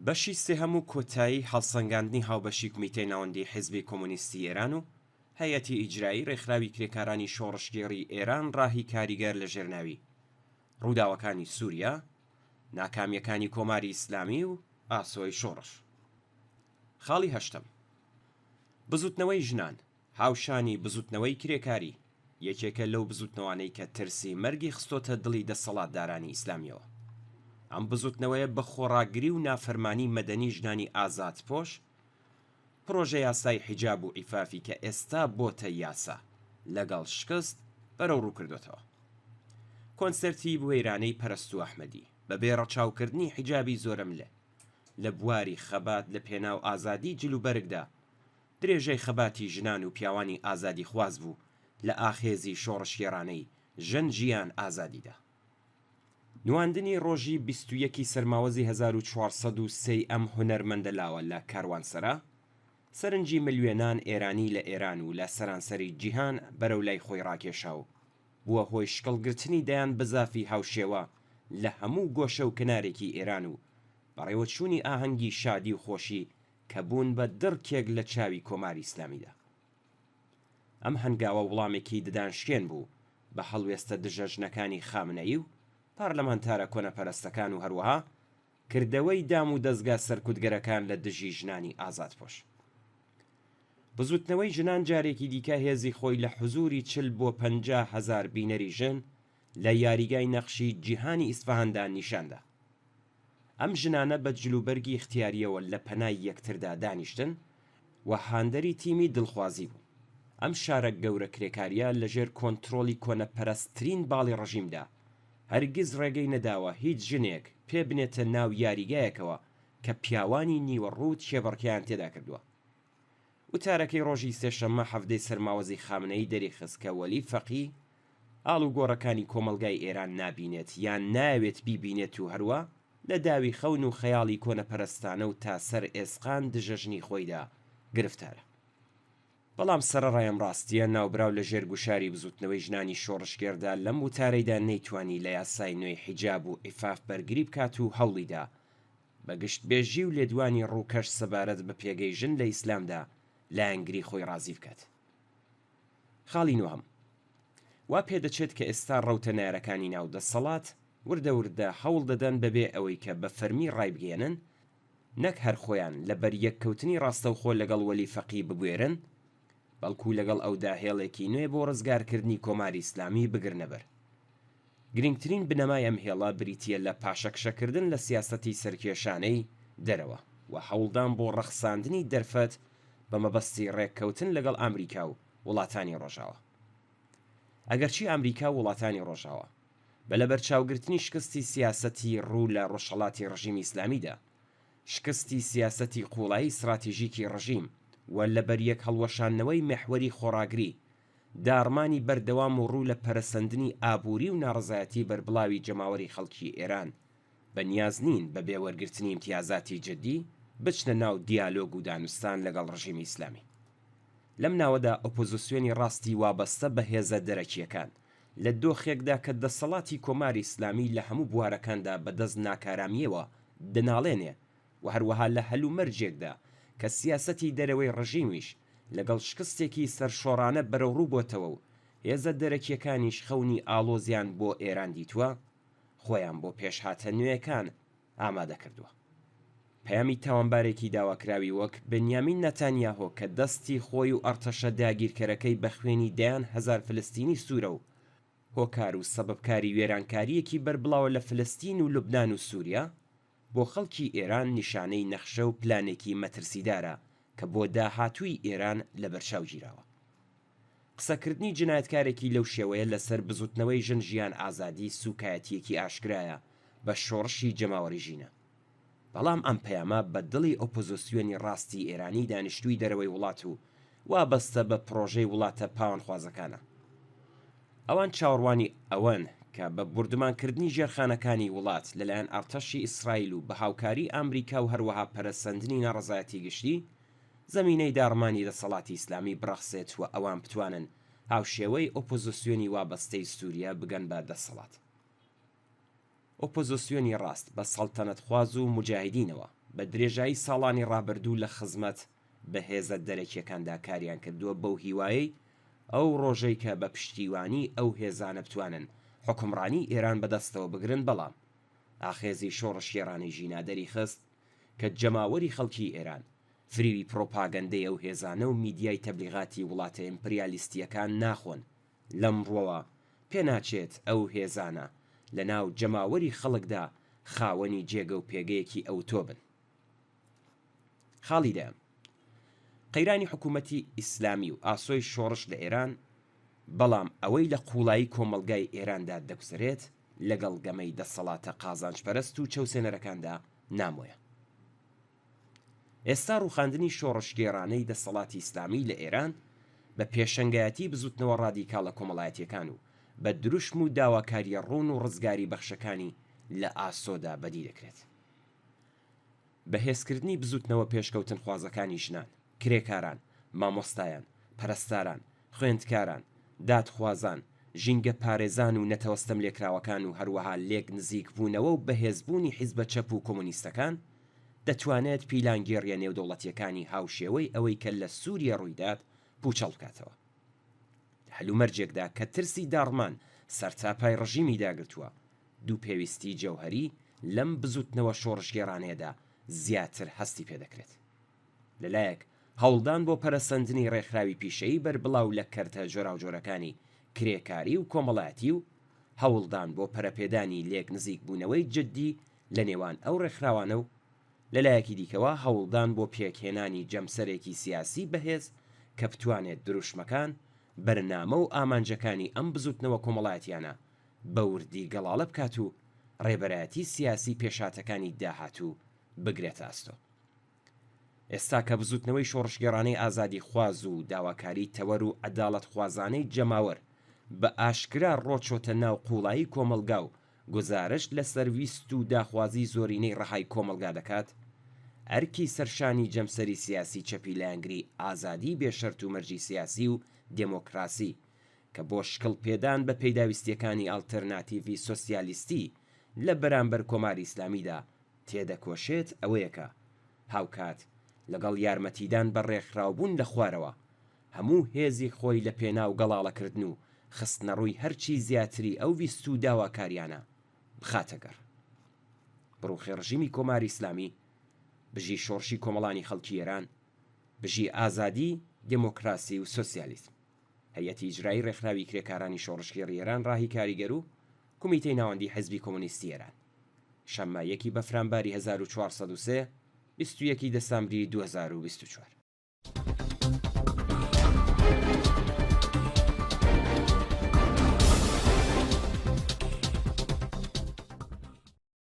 بەشی سێهەم و کۆتایی هەڵسەنگاندنی هاوبەشی کومیتەی ناوەندیی حیزبی کۆمۆنیستی ئێران و هەیئەتی ئیجرایی ڕێکخراوی کرێکارانی شۆڕشگێڕی ئێران ڕاهی کاریگەر لە ژێر ناوی ڕووداوەکانی سووریا، ناکامییەکانی کۆماری ئیسلامی و ئاسۆی شۆڕش. خاڵی هەشتەم، بزووتنەوەی ژنان هاوشانی بزووتنەوەی کرێکاری، یەکێکە لەو بزووتنەوانەی کە ترسی مەرگی خستۆتە دڵی دەسەڵاتدارانی ئیسلامییەوە. ئەم بزووتنەوەیە بە خۆڕاگری و نافەرمانی مەدەنی ژنانی ئازادپۆش، پڕۆژەیاسای حیجاب و عیفافی کە ئێستا بۆتە یاسا، لەگەڵ شکست بەرەوڕوو کردۆتەوە. کۆنسێرتی بوێرانەی پەرەستوو ئەحمەدی، بەبێ ڕەچاوکردنی حیجابی زۆرەملێ، لە بواری خەبات لە پێناو ئازادی جلوبەرگدا، درێژەی خەباتی ژنان و پیاوانی ئازادیخواز بوو لە ئاخێزی شۆڕشگێڕانەی ژن ژیان ئازادیدا. نواندنی ڕۆژی 21 ی سەرماوەزی 1403 ی ئەم هونەرمەندە لاوە لە کاروانسەرا، سەرنجی ملیۆنان ئێرانی لە ئێران و لە سەرانسەری جیهان بەرەو لای خۆی ڕاکێشا و بووە هۆی شکڵگرتنی دەیان بزافی هاوشێوە لە هەموو گۆشە و کنارێکی ئێران و بەڕێوەچوونی ئاهەنگی شادی و خۆشی کە بوون بە دڕکێک لە چاوی کۆماری ئیسلامیدا. ئەم هەنگاوە وڵامێکی ددانشکێن بوو بە هەڵوێستە دژە ژنەکانی خامنەیی و پارلەمانتارە کۆنەپەرستەکان و هەروەها کردەوەی دام و دەزگا سەرکوتگەرەکان لە دژی ژنانی ئازادپۆش. بزووتنەوەی ژنان جارێکی دیکە هێزی خۆی لە حزووری 40 بۆ 50 هەزار بینەری ژن لە یاریگای نەقشی جیهانی ئیسفەهاندا نیشاندا. ئەم ژنانە بە جلوبەرگی ئیختیارییەوە لە پەنای یەکتردا دانیشتن و هاندەری تیمی دڵخوازی بوون. ئەم شارە گەورە کرێکارییە لەژێر کۆنترۆڵی کۆنەپەرستترین باڵی ڕژیمدا، هەرگیز ڕێگەی نەداوە هیچ ژنێک پێ بنێتە ناو یاریگایەکەوە کە پیاوانی نیوە ڕووت کێبڕکێیان تێدا کردووە. وتارەکەی ڕۆژی سێشەممە حەڤدەی سەرماوەزی خامنەیی دەریخست کە وەلی فەقی ئاڵوگۆڕەکانی کۆمەڵگای ئێران نابینێت یان نایەوێت بیبینێت و هەروا لە داوی خەون و خەیاڵی کۆنەپەرستانە و تا سەر ئێسقان دژەژنی خۆیدا گرفتارە. بەڵام سەرەڕای ئەم ڕاستییە، ناوبراو لە ژێر گوشاری بزووتنەوەی ژنانی شۆڕشگێڕدا لەم وتارەیدا نەیتوانی لە یاسای نوێی حیجاب و عیفاف بەرگری بکات و هەوڵیدا بە گشتبێژی و لێدوانی ڕووکەش سەبارەت بە پێگەی ژن لە ئیسلامدا لایەنگری خۆی ڕازی بکات. خاڵی نۆهەم، وا پێدەچێت کە ئێستا ڕەوتە نەیارەکانی ناو دەسەڵات وردە وردە هەوڵ دەدەن بەبێ ئەوەی کە بە فەرمی ڕایبگەیەنن نەک هەر خۆیان لە بەریەککەوتنی ڕاستەوخۆ لەگەڵ وەلی فەقی ببوێرن بەڵکو لەگەڵ ئەودا هێڵێکی نوێ بۆ ڕزگارکردنی کۆماری ئیسلامی بگرنەبەر. گرینگترین بنەمای ئەم هێڵە بریتییە لە پاشەکشەکردن لە سیاسەتی سەرکێشانەی دەرەوە و هەوڵدان بۆ ڕەخساندنی دەرفەت بە مەبەستی ڕێککەوتن لەگەڵ ئامریکا و وڵاتانی ڕۆژاوا. ئەگەرچی ئامریکا و وڵاتانی ڕۆژاوا بە لەبەرچاوگرتنی شکستی سیاسەتی ڕوو لە ڕۆژهەڵاتی ڕژیمی ئیسلامیدا، شکستی سیاسەتی قووڵایی ستراتیژیکی ڕژیم و لەبەریەک هەڵوەشاندنەوەی مێحوەری خۆڕاگری، داڕمانی بەردەوام و ڕوو لە پەرەسەندنی ئابووری و ناڕەزایەتی بەربڵاوی جەماوەری خەڵکی ئێران، بە نیاز نین بە بێ وەرگرتنی ئیمتیازاتی جدی بچنە ناو دیالۆگ و دانوستان لەگەڵ ڕژیمی ئیسلامی. لەم ناوەدا ئۆپۆزسیۆنی ڕاستی وابەستە بە هێزە دەرەکییەکان، لە دۆخێکدا کە دەسەڵاتی کۆماری ئیسلامی لە هەموو بوارەکاندا بە دەست ناکارامییەوە دەناڵێنێ و هەروەها لە هەلومەرجێکدا کە سیاسەتی دەرەوەی ڕژیمیش لەگەڵ شکستێکی سەرشۆڕانە بەرەوڕوو بۆتەوە و هێزە دەرەکییەکانیش خەونی ئاڵۆزیان بۆ ئێران دیتووە، خۆیان بۆ پێشهاتە نوێیەکان ئامادە کردووە. پەیامی تاوانبارێکی داواکراوی وەک بنیامین نەتانیاهۆ کە دەستی خۆی و ئەڕتەشە داگیرکەرەکەی بە خوێنی دەیان هەزار فلستینی سوورە و هۆکار و سەبەبکاری وێرانکارییەکی بەربڵاوە لە فلستین و لوبنان و سووریا، بۆ خەڵکی ئێران نیشانەی نەخشە و پلانێکی مەترسیدارە کە بۆ داهاتووی ئێران لەبەرچاو گیراوە. قسەکردنی جنایەتکارێکی لەو شێوەیە لەسەر بزوتنەوەی ژن ژیان ئازادی سوکایەتیەکی ئاشکرایە بە شۆڕشی جەماوەری ژینە. بەڵام ئەم پەیامە بە دڵی ئۆپۆزۆسیۆنی ڕاستی ئێرانی دانیشتووی دەرەوەی وڵات و وابەستە بە پڕۆژەی وڵاتە پاوانخوازەکانە. ئەوان چاوەڕوانی ئەوەن کە بە بوردمانکردنی ژێرخانەکانی وڵات لەلایەن ئەڕتەشی ئیسرائیل و بە هاوکاری ئامریکا و هەروەها پەرەسەندنی ناڕەزایەتی گشتی زەمینەی داڕمانی دەسەڵاتی ئیسلامی بڕەخسێت و ئەوان بتوانن هاوشێوەی ئۆپۆزسیۆنی وابەستەی سوریە بگەن بە دەسەڵات. ئۆپۆزسیۆنی ڕاست بە سەڵتەنەتخواز و موجاهیدینەوە. بە درێژایی ساڵانی ڕابردوو لە خزمەت بە هێزە دەرەکیەکاندا کاریان کردووە بەو هیوایەی ئەو ڕۆژەی کە بە پشتیوانی ئەو هێزانە بتوانن حوکمڕانی ئێران بەدەستەوە بگرن بەڵام ئاخێزی شۆڕشگێڕانەی ژینا دەریخست کە جەماوەری خەڵکی ئێران فریوی پڕۆپاگەندەی ئەو هێزانە و میدیای تەبلیغاتی وڵاتە ئیمپریالیستییەکان ناخۆن، لەم ڕوەوە پێناچێت ئەو هێزانە لە ناو جەماوەری خەڵکدا خاوەنی جێگە و پێگەیەکی ئەوتۆ بن. خاڵی دەیەم، قەیرانی حکوومەتی ئیسلامی و ئاسۆی شۆڕش لە ئێران، بەڵام ئەوەی لە قووڵایی کۆمەڵگای ئێراندا دەگوزەرێت لەگەڵ گەمەی دەسەڵاتە قازانجپەرست و چەوسێنەرەکاندا نامۆیە. ئێستا ڕووخاندنی شۆڕشگێڕانەی دەسەڵاتی ئیسلامی لە ئێران بە پێشەنگایەتی بزووتنەوە ڕادیکاڵە کۆمەڵایەتییەکان و بە دروشم و داواکارییە ڕوون و ڕزگاریبەخشەکانی لە ئاسۆدا بەدی دەکرێت. بەهێزکردنی بزووتنەوە پێشکەوتنخوازەکانی ژنان، کرێکاران، مامۆستایان، پەرستاران، خوێندکاران، دادخوازان، ژینگەپارێزان و نەتەوە ستەملێکراوەکان و هەروەها لێکنزیکبوونەوە و بەهێزبوونی حیزبە چەپ و کۆمۆنیستەکان، دەتوانێت پیلانگێڕییە نێودەوڵەتییەکانی هاوشێوەی ئەوەی کە لە سووریە ڕوویدات پووچەڵ بکاتەوە. لە هەلومەرجێکدا کە ترسی داڕمان سەرتاپای ڕژیمی داگرتووە، دوو پێویستیی جەوهەری لەم بزووتنەوە شۆڕشگێڕانەیەدا زیاتر هەستی پێ دەکرێت. لە لایەک هەوڵدان بۆ پەرەسەندنی ڕێکخراوی پیشەیی بەربڵاو لە کەرتە جۆراوجۆرەکانی کرێکاری و کۆمەڵایەتی و هەوڵدان بۆ پەرەپێدانی لێکنزیکبوونەوەی جددی لە نێوان ئەو ڕێکخراوانە و لە لایەکی دیکەوە هەوڵدان بۆ پێکهێنانی جەمسەرێکی سیاسی بەهێز کە بتوانێت دروشمەکان، بەرنامە و ئامانجەکانی ئەم بزووتنەوە کۆمەڵایەتیانە بە وردی گەڵاڵە بکات و ڕێبەرایەتی سیاسی پێشهاتەکانی داهاتوو بگرێتە ئەستۆ. ئێستا کە بزووتنەوەی شۆڕشگێڕانەی ئازادیخواز و داواکاری تەوەر و عەداڵەتخوازانەی جەماوەر بە ئاشکرا ڕۆچۆتە ناو قووڵایی کۆمەڵگا و گوزارشت لە سەر ویست و داخوازی زۆرینەی ڕەهای کۆمەڵگا دەکات، ئەرکی سەرشانی جەمسەری سیاسی چەپی لایەنگری ئازادیی بێ شەرت و مەرجی سیاسی و دێمۆکراسی کە بۆ شکڵ پێدان بە پێداویستییەکانی ئاڵترناتیڤی سۆسیالیستی لە بەرامبەر کۆماری ئیسلامیدا تێدەکۆشێت ئەوەیە کە هاوکات لەگەڵ یارمەتیدان بە ڕێکخراوبوون لە خوارەوە هەموو هێزی خۆی لە پێناو گەڵاڵەکردن و خستنەڕووی هەرچی زیاتری ئەو ویست و داواکاریانە بخاتە گەڕ. بڕوخێ ڕژیمی کۆماری ئیسلامی، بژی شۆڕشی کۆمەڵانی خەڵکی ئێران، بژی ئازادی، دێمۆکراسی و سۆسیالیزم. هەیئەتی ئیجرایی ڕێکخراوی کرێکارانی شۆڕشگێڕی ئێران ڕاهی کاریگەر و کومیتەی ناوەندی حیزبی کۆمۆنیستی ئێران. شەممە یەکی بەفرانباری 1403، 21 ی دەسامبری 2024.